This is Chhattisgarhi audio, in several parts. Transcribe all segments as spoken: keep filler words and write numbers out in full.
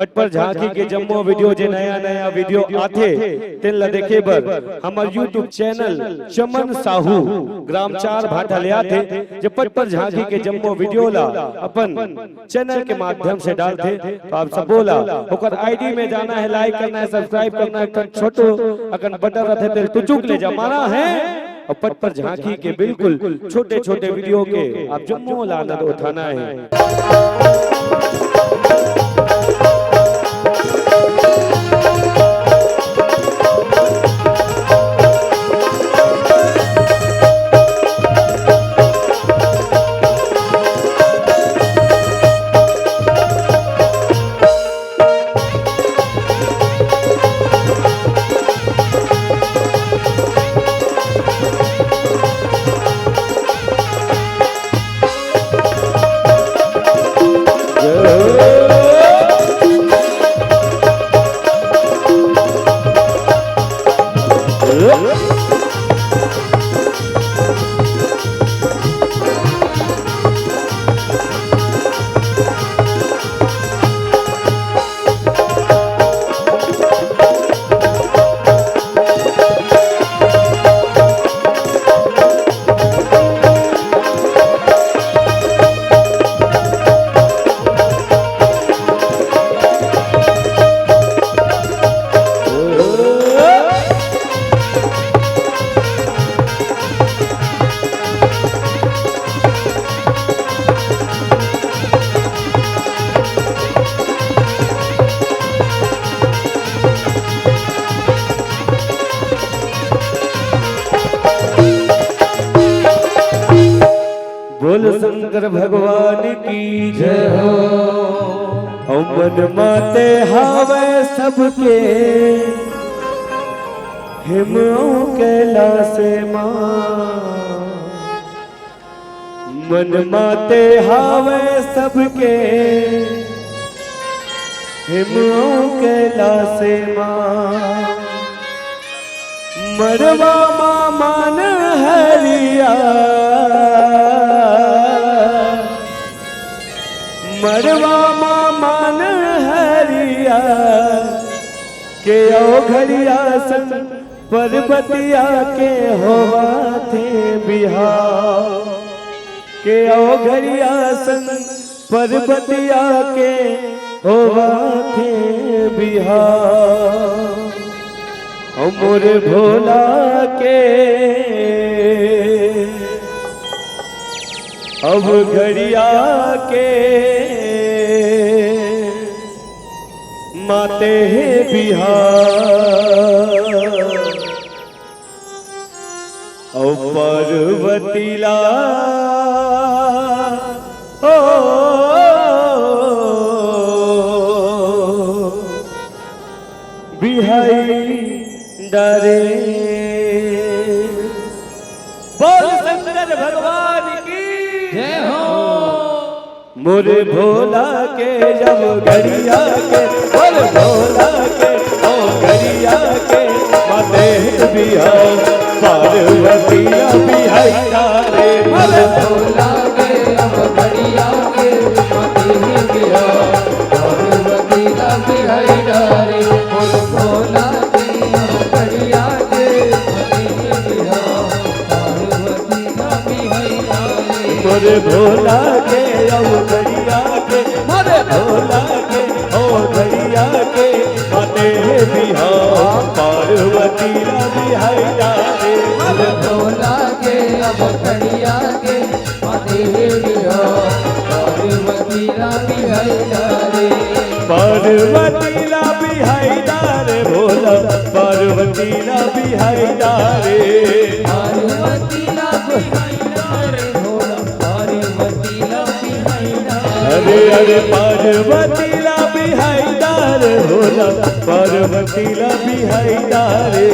पटपर झांकी के जम्मो video, जे नया नया video आथे, तेन ला देखे बर हमर YouTube channel चमन साहू ग्राम चार भाटा ले आथे, जे पटपर झांकी के जम्मो video ला अपन channel के माध्यम से डालथे। तो आप सबो ला ओकर ID में जाना है, like करना है, subscribe करना है, एक ठन छोटू अकन button रथे, तेल टुचुक ले जमाना है। अउ पटपर झांकी के बिल्कुल छोटे छोटे video के आप जम्मो ला आनंद उठाना है। बोल शंकर भगवान की जय हो। अउ मन माते हावय सबके, हिम अउ कैलाश मा। मन माते हावय सबके, हिम अउ कैलाश मा। मड़वा मा मान हरिया, मड़वा मा मान हरिया, के अउ घरिया संग परबतिया के होवथे बिहाव, के अउ घरिया संग परबतिया के होवथे बिहाव। अउ मोर भोला के अब घरिया के माते हे बिहाव। अउ पार्वती ला, ओ, बिहाई डारे। बोल शंकर भगवान की जय हो। मोरे भोला के जब घरिया के, मोरे भोला के, ओ घरिया के, माते बिहाव, पार्वती बिहाई डारे। मोरे भोला के जब घरिया के, माते बिहाव, पार्वती बिहाई डारे। मोरे भोला के जब घरिया के, माते बिहाव, पार्वती मोरे भोला के अउ घरिया के, मोरे भोला के, ओ घरिया के, माते बिहाव, पार्वती ला बिहाई डारे। मोरे भोला के अउ घरिया के, माते बिहाव, पार्वती ला बिहाई डारे। पार्वती ला बिहाई डारे भोला, पार्वती ला बिहाई डारे। पार्वती ला बिहाई डारे भोला, पार्वती ला बिहाई डारे। अरे, अरे, पार्वती ला बिहाई डारे भोला, पार्वती ला बिहाई डारे।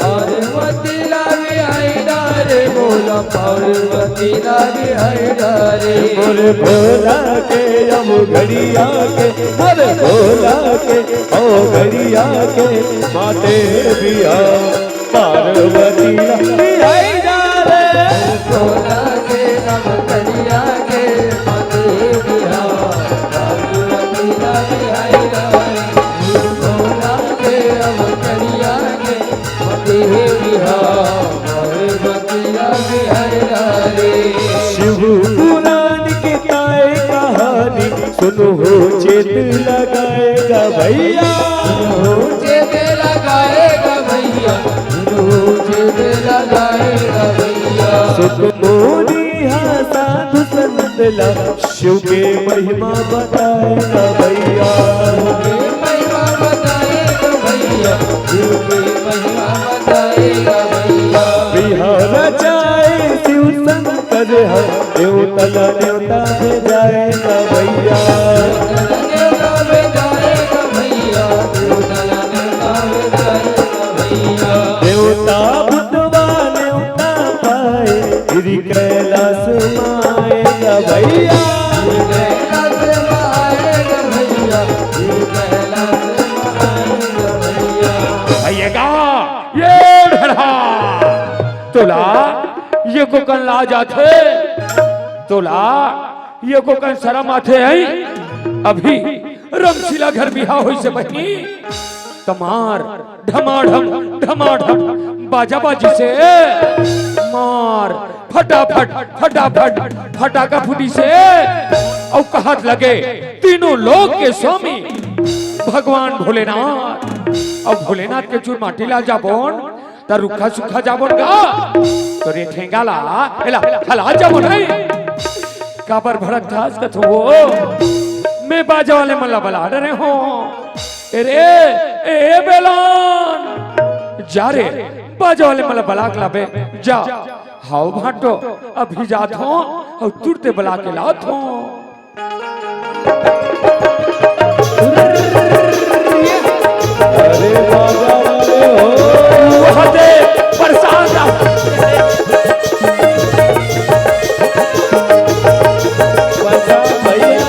पार्वती ला बिहाई डारे भोला, पार्वती ला बिहाई डारे। मोरे भोला के अउ घरिया के, मोरे भोला के अउ घरिया के, माते बिहाव, पार्वती ला बिहाई डारे। भोला के अउ घरिया के, माते बिहाव, पार्वती ला बिहाई डारे। तेला शिव के महिमा बताए गा भैया। शिव के महिमा बताए गा भैया, शिव के महिमा बताए गा भैया। बिहार जाए शिव शंकर ह, देवता ला नेवता भेजाए गा भैया। देवता ला नेवता भेजाए गा भैया, देवता ला नेवता भेजाए गा भैया। देवता भूतवा नेवता पाए, गिरी कैलाश माए गा भैया। भैया गा, ये ढढ़ा तोला, ये को कन लाज आथे तोला, ये को कन शरम आथे है। अभी रमशीला घर बिहाव होइसे बहिनी, त मार ढमाढम ढमाढम बाजा बाजिसे, मार फटाफट फटाफट फटाका फूटिसे। अउ कहत लगे, तीनों लोक के स्वामी भगवान भोलेनाथ, अउ भोलेनाथ के चुरमाटी ला जाबोन त रुखा सुखा जाबोन गा, तोरे ठेंगा ला एला हला जाबोन है। काबर भड़कथस कथो वो, मैं बाजा वाले मन ला बला डरे हों। ए रे, ए बेलान, जा रे, बाजा वाले मन ला बला के लाबे, जा। हाव भांटो, अभी जात हों, अउ तुरते बला के लात हों। अरे बाजा वाले हो। वहाँ दे, प्रसाद। प्रसाद भैया।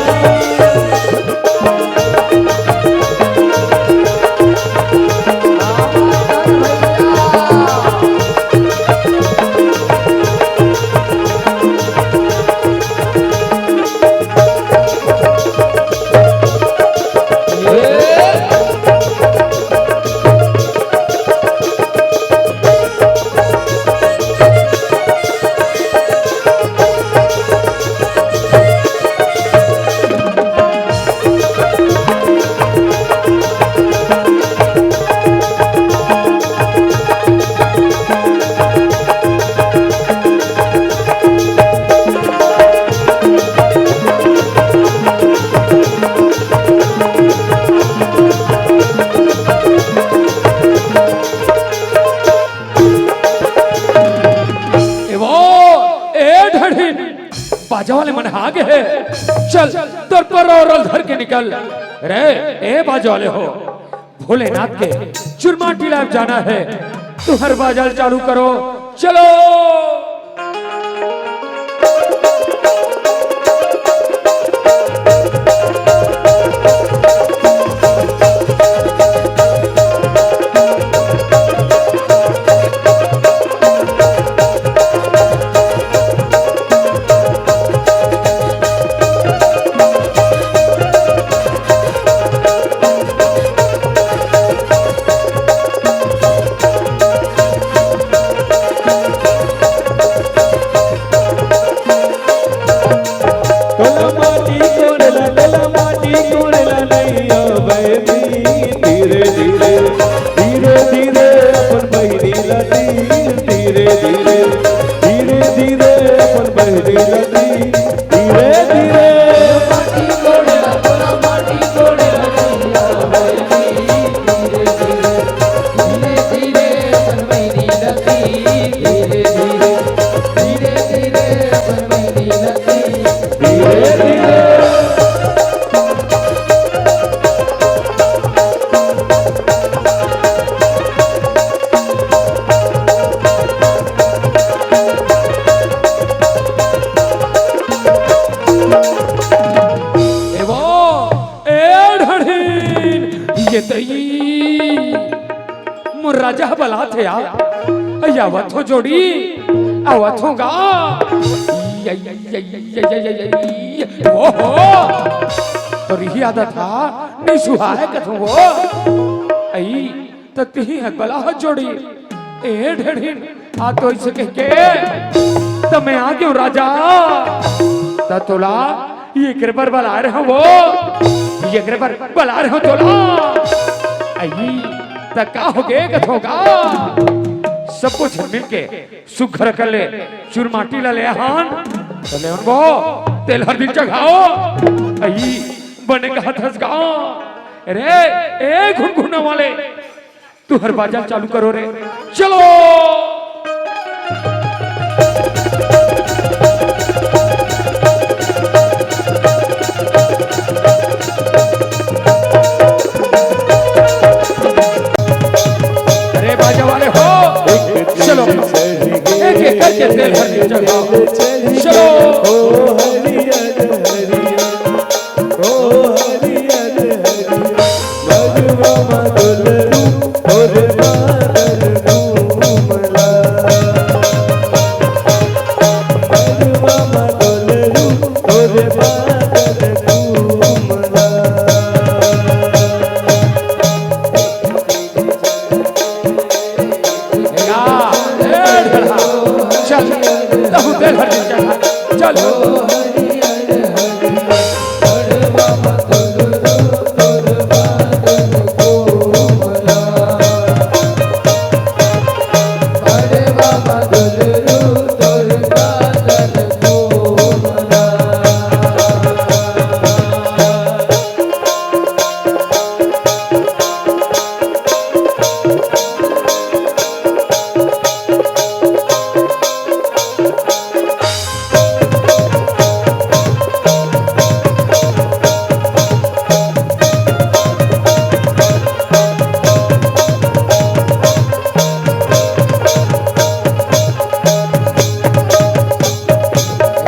ए वो, ए ढढ़िन, बाजा वाले मन आ गे हे। चल, तोर परोरल धर के निकल। रे, ए बाजा वाले हो, भोलेनाथ के चुरमाटी लाए जाना हे। तुहर बाजा ल चालू करो, चलो। तोला माटी कोड़ला, तोला माटी कोड़ला नइ आवय नी। धीरे धीरे, धीरे धीरे अपन बहिनी ला दीन। धीरे धीरे, धीरे धीरे अपन बहिनी ला दीन। धीरे धीरे। ए वो, ए ढढ़िन, ये तई मोर राजा ह बलात हे यार। अई आवत हों जोड़ी, आवत हों गा। ये, ये, ये, ओहो, तोर इही आदत हा, नइ सुहाय कथों वो। अई, त तिही ह बला ह जोड़ी। ए ढेढ़िन, आ तो अइसे कहिके, त मैं आ गेंव राजा। त तोला, एकरे बर बलाय रहेंव वो। एकरे बर बलाय रहेंव तोला। अई, त का होगे कथों गा? सबो झन मिलके सुघर कर ले चुरमाटी ला ले आन। तो ले उन वो, तेल हर दिल चघाओ। अई, बने कहा थस गाओ। अरे, ए घुनघुना वाले, तू हर बाजा ल चालू करो रे। चलो। अरे बाजा वाले हो, चलो, एक एक करके तेल हर दिल चघाओ। चलो। चल, तहु तेल हर दिल चढ़ा। चल।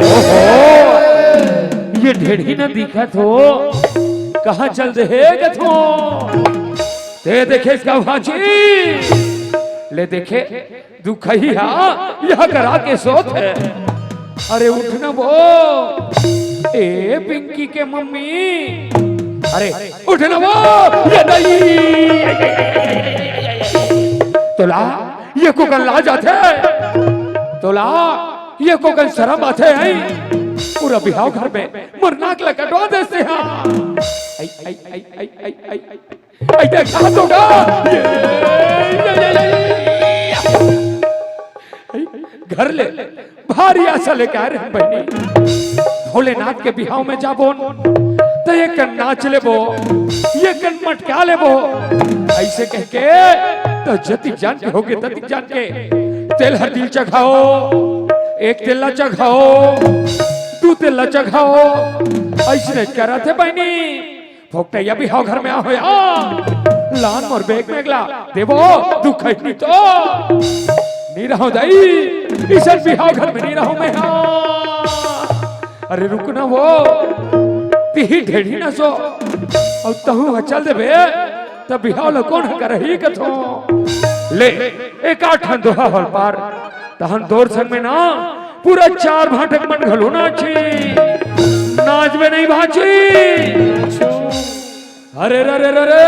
ओहो, ये ढेढ़ी न दिखत हो, कहाँ चल दे हे गथो? ते देखे इसका भांची, ले देखे, दुखही हा, यह करा के सोत हे। अरे उठ न वो, ए पिंकी के मम्मी, अरे उठ न वो, ये दई। तोला, ये कोकन लाज आथे? तोला, ये कोकन शरम आथे, हैं? पूरा बिहाव घर में मोर नाक ल कटवा देसे हा। आई, आई, आई, आई, आई, आई। अई देख, हाथ होगा। ये, ये, ये, ये, ये। घर ले भारी आशा लेके आए रहे बहिनी, भोलेनाथ के बिहाव में जाबो न, तो ये कन नाच लेबो, ये कन मटका लेबो। ऐसे कह के तो जतिक जान के होगे, ततिक जान के तेल हर दिल चघाओ, एक तेल ला चघाओ, दू तेल ला चघाओ। ऐसने करत हे बहिनी। फोकटैया बिहाव घर में आ होया। लान मोर बेग में गला देबो, दुख है नी तो। नी रहूं दाई, इसन बिहाव घर में नी रहूं मैं हा। अरे रुक ना वो, तिही ढेढ़ी ना सो। अउ तहूं ह चल देबे, त बिहाव ल कोन ह करही कथो। ले, एक आठ ठन दोहा होल पार। तहन तोर संग में ना पूरा चार भांटक मन घलो नाची। नाचबे नहीं भांची। अरे रे रे रे रे।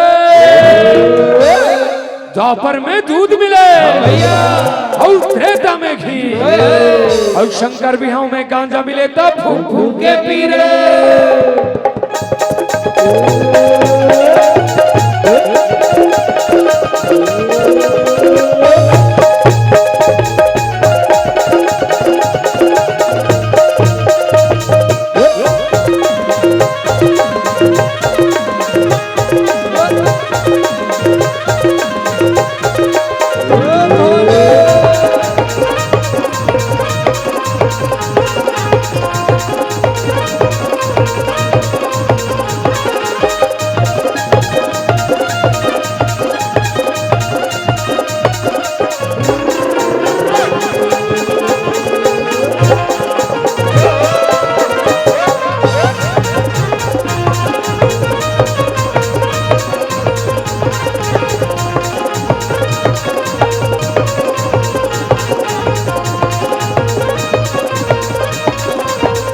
द्वापर में दूध मिले। हाँ भैया। अउ त्रेता में घी। ओए। अउ शंकर बिहाव में गांजा मिले तब फूक फूक के पी रे।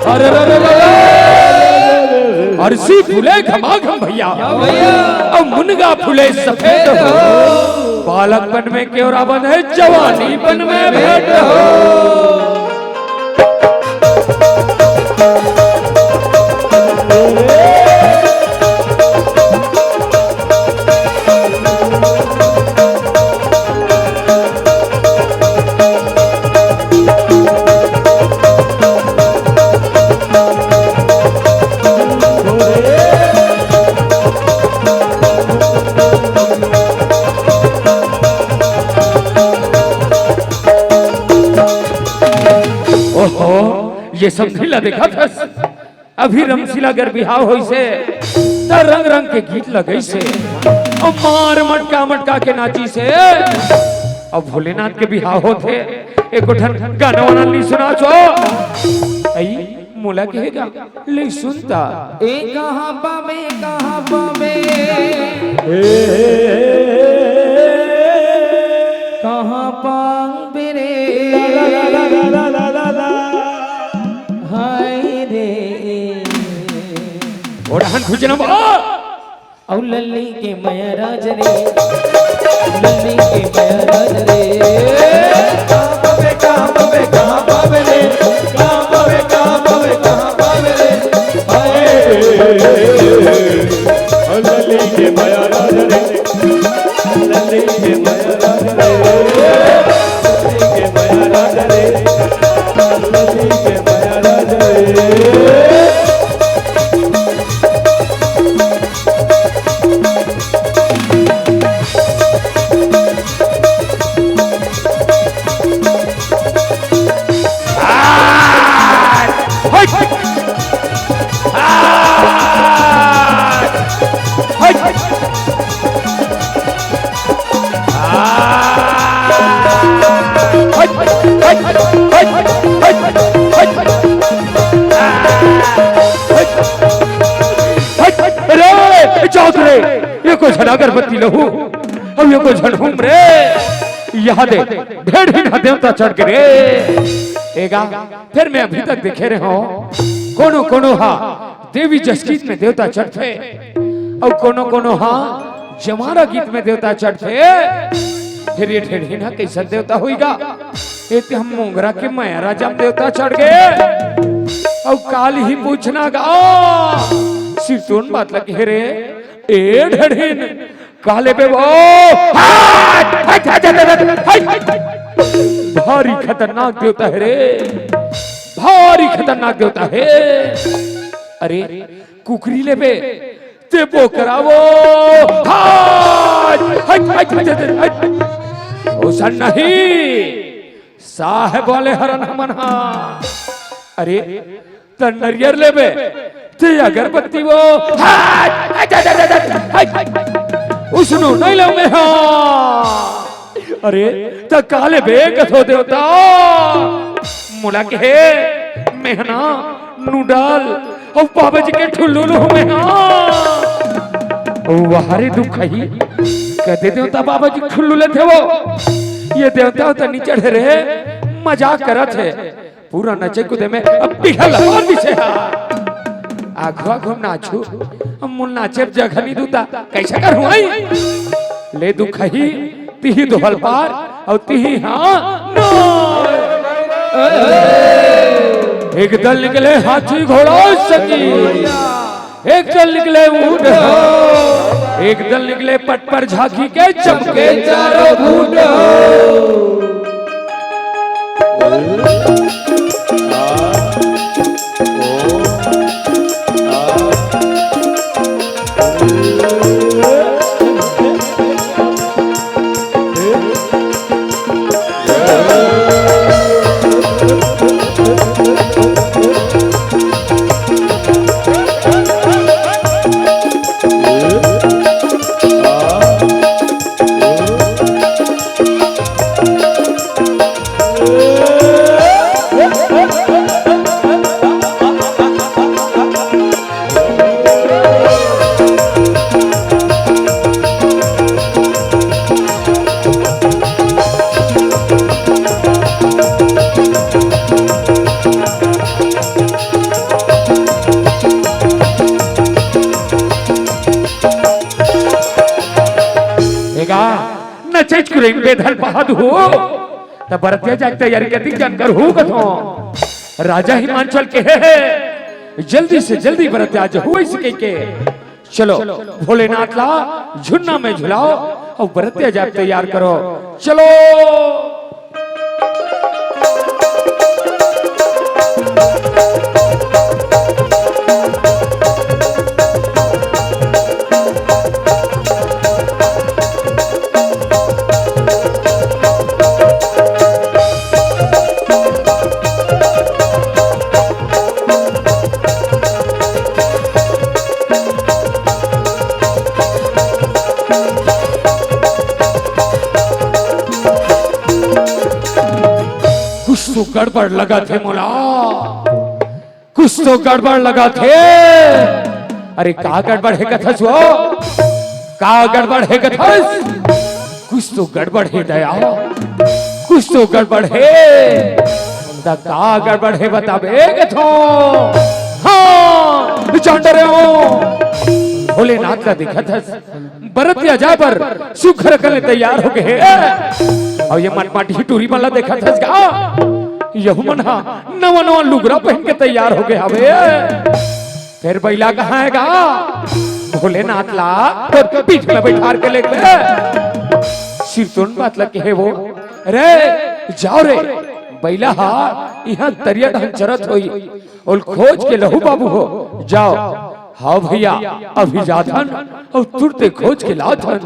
अरे, अरे, अरे, अरे, अरे। अरसी फूले घमाघम भैया। भैया। अउ मुनगा फूले सफेद हो। बालकपन में केवरा बंधे, जवानीपन में भेंट हो। ये समधी ला देखत हस, अभी रमशीला कर बिहाव होइसे, त रंग रंग के गीत लगइसे, अउ मार मटका मटका के नाचिसे। अब भोलेनाथ के बिहाव होथे, एको ठन गाना वाना नी सुनाचो। अई, मोला कहेगा, ले सुनता। ए कहाँ पाबे, कहाँ पाबे? कहाँ पाबे रे? हाय रे। ओढ़हन खुजनम। अउ लल्ली के मया राज रे, लल्ली के मया राज रे। कहाँ पाबे, कहाँ पाबे, कहाँ पाबे रे? कहाँ पाबे, कहाँ पाबे, कहाँ पाबे रे? हाय। ओ लल्ली के मया राज रे, लल्ली के मया राज रे, लल्ली के मया राज रे, लल्ली के मया राज रे। रे, जाओ रे, एको झन अगरबत्ती लहू, अउ एको झन हूम रे। यहाँ दे, ढेढ़ ही ना देवता चढ़ के रे। एगा, फेर मैं अभी तक देखे रहे हूँ, कोनो कोनो हा देवी जस गीत में देवता चढ़थे, अउ कोनो कोनो हा जमारा गीत में देवता चढ़थे। फेर ये ढेढ़ ही ना कइसन देवता होइगा? ए ते हम मोंगरा के मया राजा म देवता चढ़ गे, अउ काल ही पूछना गा, सिरतोन बात लगे रे, ए ढेढ़ ही ना, काले पे वो, हट, हट, हट, हट, हट, हट। भारी खतरनाक देवता हे रे, भारी खतरनाक देवता हे। अरे, कुकरी लेबे, ते बोकरा वो, हट, हट, हट, हट, हट। ओसन नहीं, साहेब वाले हरन हमन हा। अरे, त नरियर लेबे, ते अगरबत्ती वो, हट, हट, हट, हट, हट, हट। उसनो नहीं लंबे हा। अरे, त काले बे कथो देवता। मोला कहे, मेहना, नूडल, अउ बाबा जी के ठुल्लू लू मेहना। वाह रे दुखही, कदे देवता बाबा जी ठुल्लू लेथे वो। ये देवता तो नी चढ़े रे, मजाक करत हे। पूरा नचे कूदे में अब पिघल और पीछे हा। आघू आघू नाचू, अब मुन नाचे जगह नी दूता, कइसे करहूं आई? ले दुखही, तिही दोहल पार, अउ तिही हा, नो। एक दल निकले हाथी घोड़ा संगी, एक दल निकले ऊंट हो, एक दल निकले पट पर झांकी के चमके चारों भूत हो। एगा, नचेच कुरेंग बेधल पहाद हो। त बरतिया जाके तैयारी करती जानकर हो कथो। राजा हिमांचल के हे, हे, जल्दी से जल्दी बरतिया जो हुई सके के। चलो, भोलेनाथ ला झुन्ना में झुलाओ अउ बरतिया जाके तैयार करो। चलो। तो गड़बड़ लगथे मोला, कुछ तो गड़बड़ लगथे। अरे का गड़बड़ हे कथस वो, का गड़बड़ हे कथस? कुछ तो गड़बड़ हे दया, कुछ तो गड़बड़ हे। त का गड़बड़ हे बताबे कथों। हाँ, जान डरे हो, भोलेनाथ ला देखत हस, बरतिया जाए बर सुघर कन ले तैयार हो गे हे। अउ ये मटमट ही टूरी मन ला देखत हस का? यहू मन हा नवा नवा लुगरा पहिन के तैयार हो गे हवे। फेर बइला कहाँ हे गा? भोलेनाथ ला तोर पीठ में बइठार के ले गे। सिरतोन बात ला कहे वो, रे जाव रे, बइला हा इहाँ तरिया डहन चरत होही। ओला खोज के लहू बाबू हो, जाव। हाँ भइया, अभी जाथन अउ तुरते खोज के लाथन।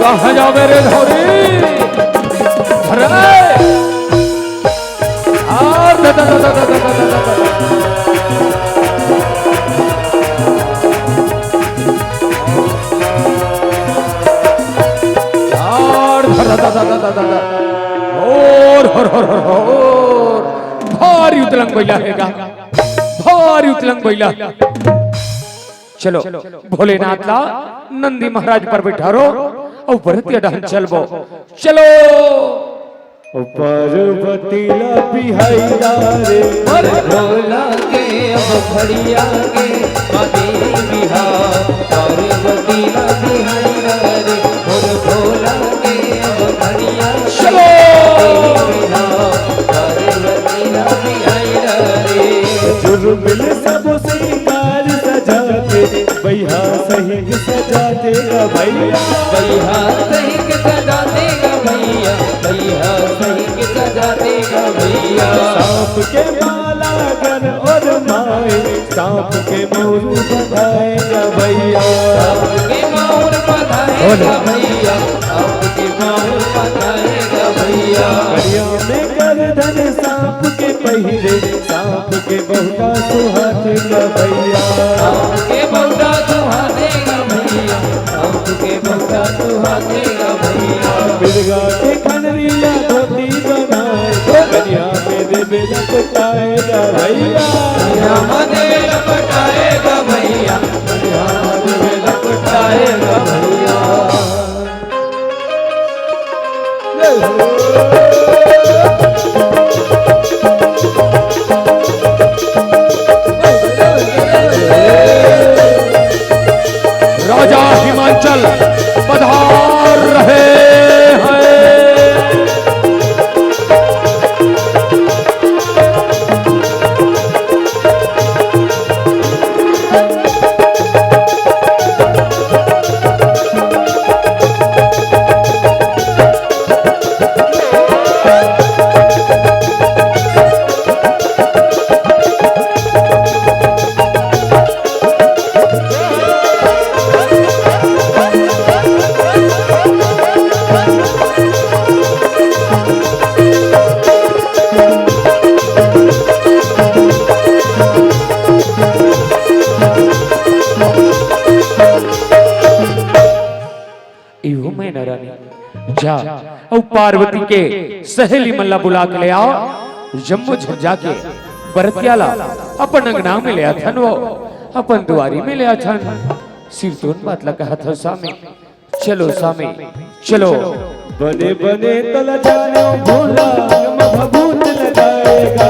कहाँ जाबे रे धौरी? अरे! और भारी उतलंग बइला हे गा, भारी उतलंग बइला। चलो, भोलेनाथ ला नंदी महाराज पर बइठारो अउ बरतिया डहन चलबो। चलो। पार्वती ला बिहाइला रे, अरे भोला के अब भड़िया के, आ देवी हा। पार्वती ला बिहाइला रे, अरे भोला के अब भड़िया के, चलो। आ देवी हा। पार्वती ला बिहाइला रे। जुर्मिल सब सिंगार सजा के, बइहा सहिंग सजा दे गा भइया। बइहा सहिंग सजा दे गा भइया, बइहा सहिंग सजा दे गा भइया। सांप के माला गन ओढ़ाए, सांप के मउर बंधाए गा भइया। सांप के मउर बंधाए गा भइया, सांप के मउर बंधाए गा भइया। गलिया में गर्दन सांप के पहिरे, सांप के बहुता सुहाथे गा भइया। सांप के बहुता सुहाथे गा भइया, सांप के बहुता सुहाथे गा भइया। मिर्गा के खनरी ला धोती बनाए, कनिहा में देबे लपटाए गा भइया। कनिहा में देबे लपटाए गा भइया, कनिहा में देबे लपटाए गा भइया। राजा हिमांचल पधार रहे हैं। इहू में न रानी, जा अउ पार्वती के सहेली मन ला बुला के ले आव। जम्मो झन जाके बरतिया ला अपन अंगना में ले आथन, वो अपन दुआरी में ले आथन। सिरतोन बात ला कहत हव सामी, चलो सामी, चलो। बने बने तला जाने भोला, हम भभूत लगाएगा।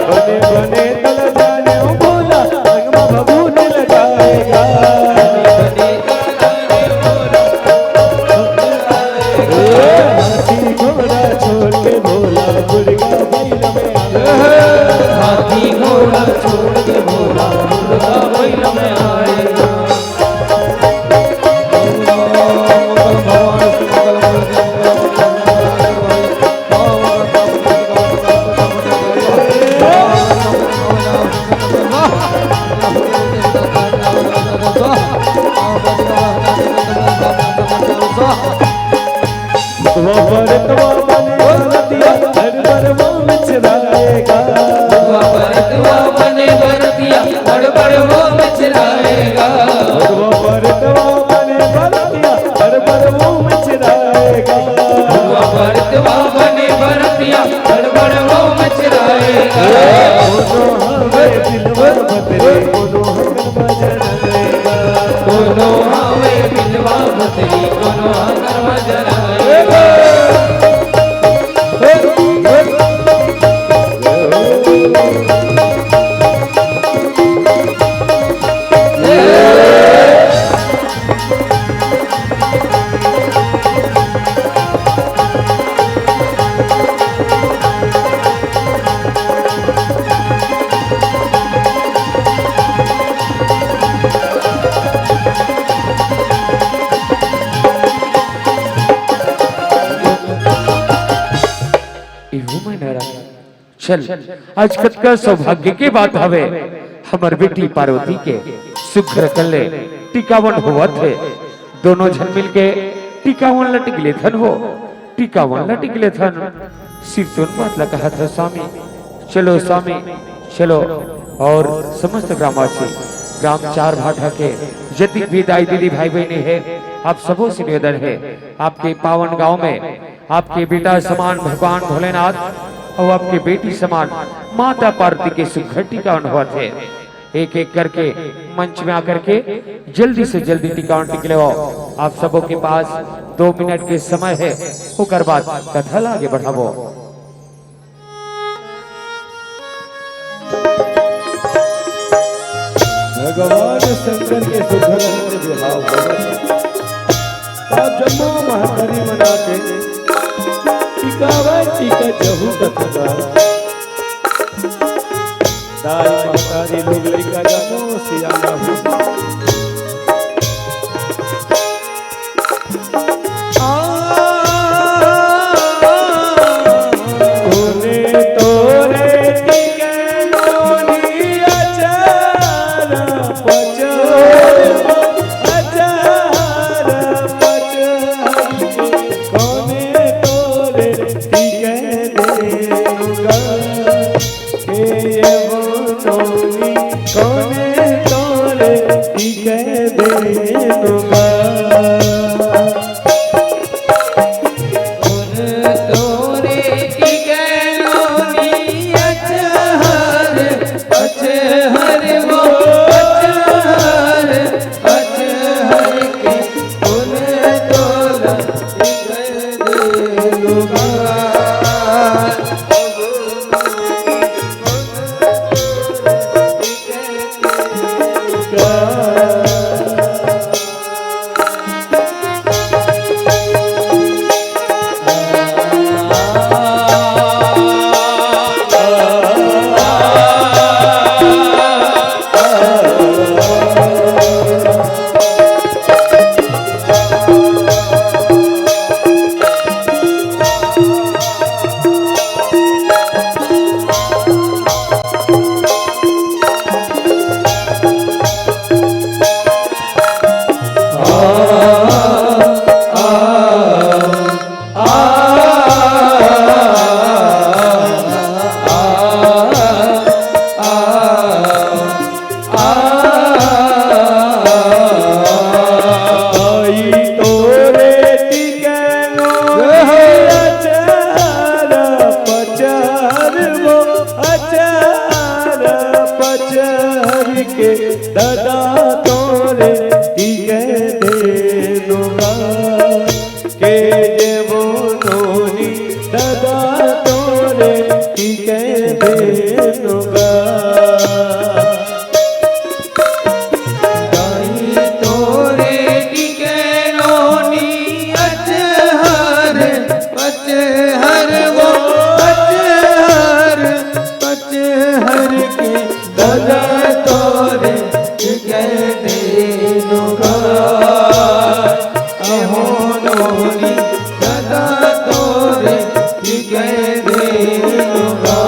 बने बने तला जाने भोला, हम भभूत लगाएगा। ए, हाथी घोड़ा छोड़ के भोला, दुर्गा बैल में आएगा। हाथी घोड़ा छोड़ के भोला, दुर्गा बैल में आएगा। भगवान शंकर कोनो हवे बिलवा पतरी, कोनो आंगन में जरा। इहू में नरा। चल, आज कतका सौभाग्य के बात हवे, हमर बेटी पार्वती के सुघर कले टिकावन होवत हे। दोनों झन मिलके टिकावन ल टिक लेथन हो, टिकावन ल टिक लेथन। सिरतोन बात ल कहत हे स्वामी। चलो स्वामी, चलो। और समस्त ग्रामवासी, ग्राम चार भाठा के जतिक भी दाई दीदी भाई बहिनी हे, आप सबो से निवेदन हे, आपके पावन गांव में आपके बेटा समान भगवान भोलेनाथ अउ आपके बेटी समान माता पार्वती के सुघर टिकावन होवत हे। एक एक करके मंच में आकर के जल्दी से जल्दी टिकावन टिक लेवव। आप सबों के पास दो मिनट के समय हे, ओकर बाद कथा ला आगे बढ़ावव। भगवान शंकर के सुघर अंग बिहाव होवत। तब जम्मो महतारी मन आके टिकावय, टिकय जहू कथन। दाई महतारी लोग लइका जम्मो सियान हो। कोने तोरे टिके नोनी अचार पचार, अचार पचार। कोने तोरे टिके देनुगा। के ये वो नोनी कोने तोरे टिके देनुगा। कोने तोरे टिके नोनी अचहर, अचहर वो अचहर। अचहर के कोने तोला टिके देनुगा। आई तोरे टिके नोनी अचार पचार वो अचार पचार के दादा तोरे टिके देनुगा। के ये वो नोनी दादा तोरे टिके देनुगा। दाई तोरे टिके नोनी अचहर, पचहर वो अचहर, पचहर के दादा तोरे टिके देनुगा। अहो नोनी दादा तोरे टिके देनुगा।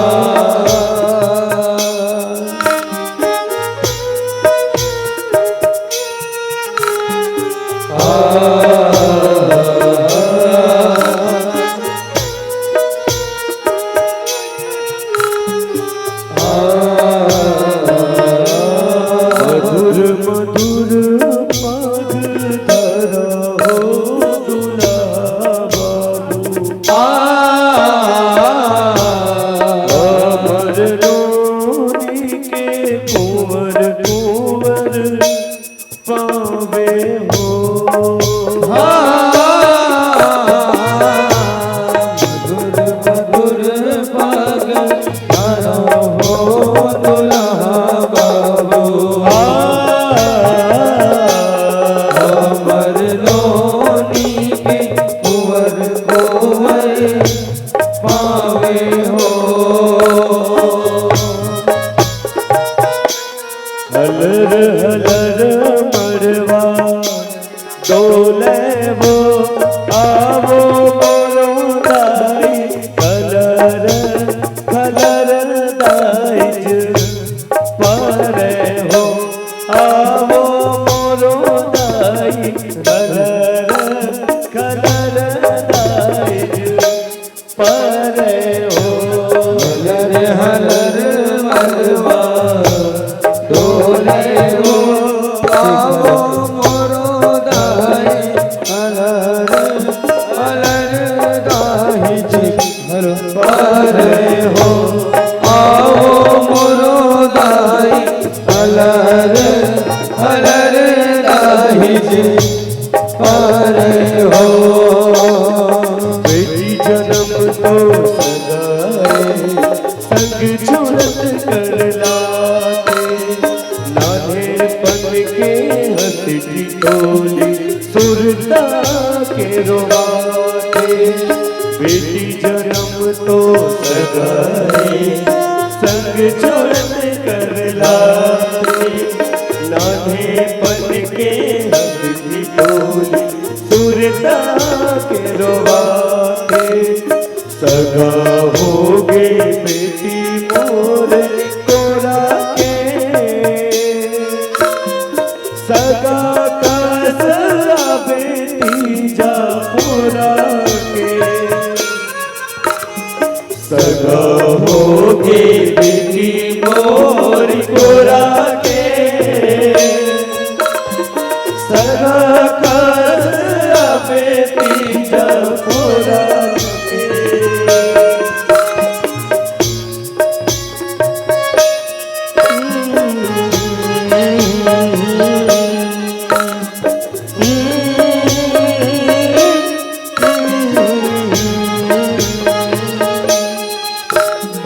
मधुर मधुर पद धरा हो दुल्हा बाबू। आ, अमर नोनी के कुंवर कुंवर पावे हो। हाँ, मधुर मधुर पग धरो हो दुल्हा बाबू। हाँ, हमर नोनी के कुंवर कुंवर पावे हो। हलर हलर मड़वा डोले वो, आवो मोरो दाई। हलर हलर दाई ज परे हो, आवो मोरो दाई। हलर हलर दाई ज परे हो। हलर हलर मड़वा डोले हो, आवो मोरो दाई। हलर हलर दाई ज परे हो, आवो मोरो दाई। हलर हलर दाई ज परे हो। बेटी जनम तो सगाए संग छोड़त कर लाते, नानेपन के हंसी ठिठोली सुरता के रोवाते। बेटी जनम तो सगाए संग छोड़त कर लाते, नानेपन के हंसी ठिठोली सुरता के रोवाते। सगा होगे बेटी मोर कोरा के, सगा कस आबे तीजा पुरा के। सगा होगे बेटी मोर कोरा के, सगा कस आबे तीजा पुरा के।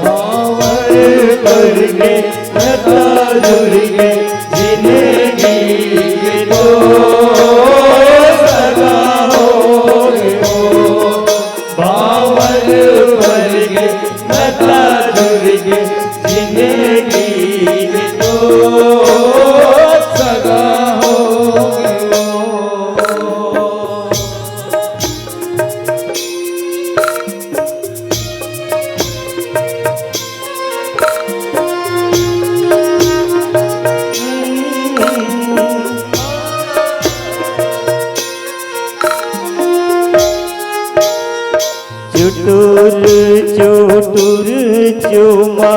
भांवर भर गे, लता झुर गे, जिनगी तो सगा होगे हो। भांवर भर गे, लता झुर गे, जिनगी तो सगा होगे हो। चुटुर चुटुर चुमा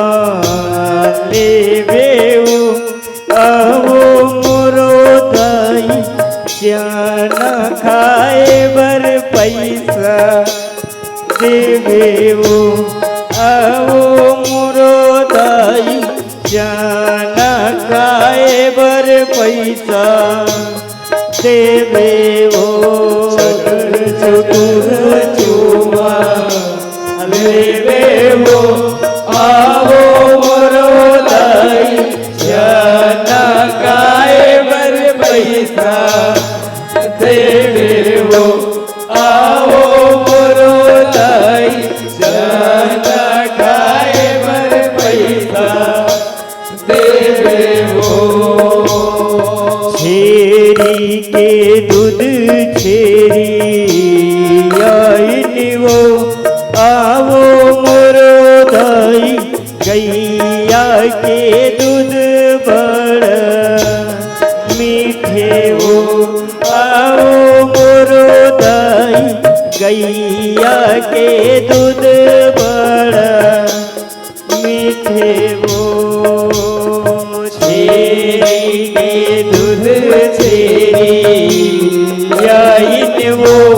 लेवे ओ, आवो मोरो दाई, चना खाए बर पैसा देवे ओ, आवो मोरो दाई, चना खाए बर पैसा देवे ओ। चटर चुटुर चुमा लेवे ओ, आवो मोरो दाई, चना खाए बर पैसा देवे ओ, आवो मोरो दाई, चना खाए बर पैसा देवे ओ। छेरी के दूध छेरी आइन ओ, आवो मोरो दाई, गैया के दूध बड़ मीठे ओ, आवो मोरो दाई, गैया के दूध बड़ मीठे ओ। छेरी के दूध छेरी आइन ओ,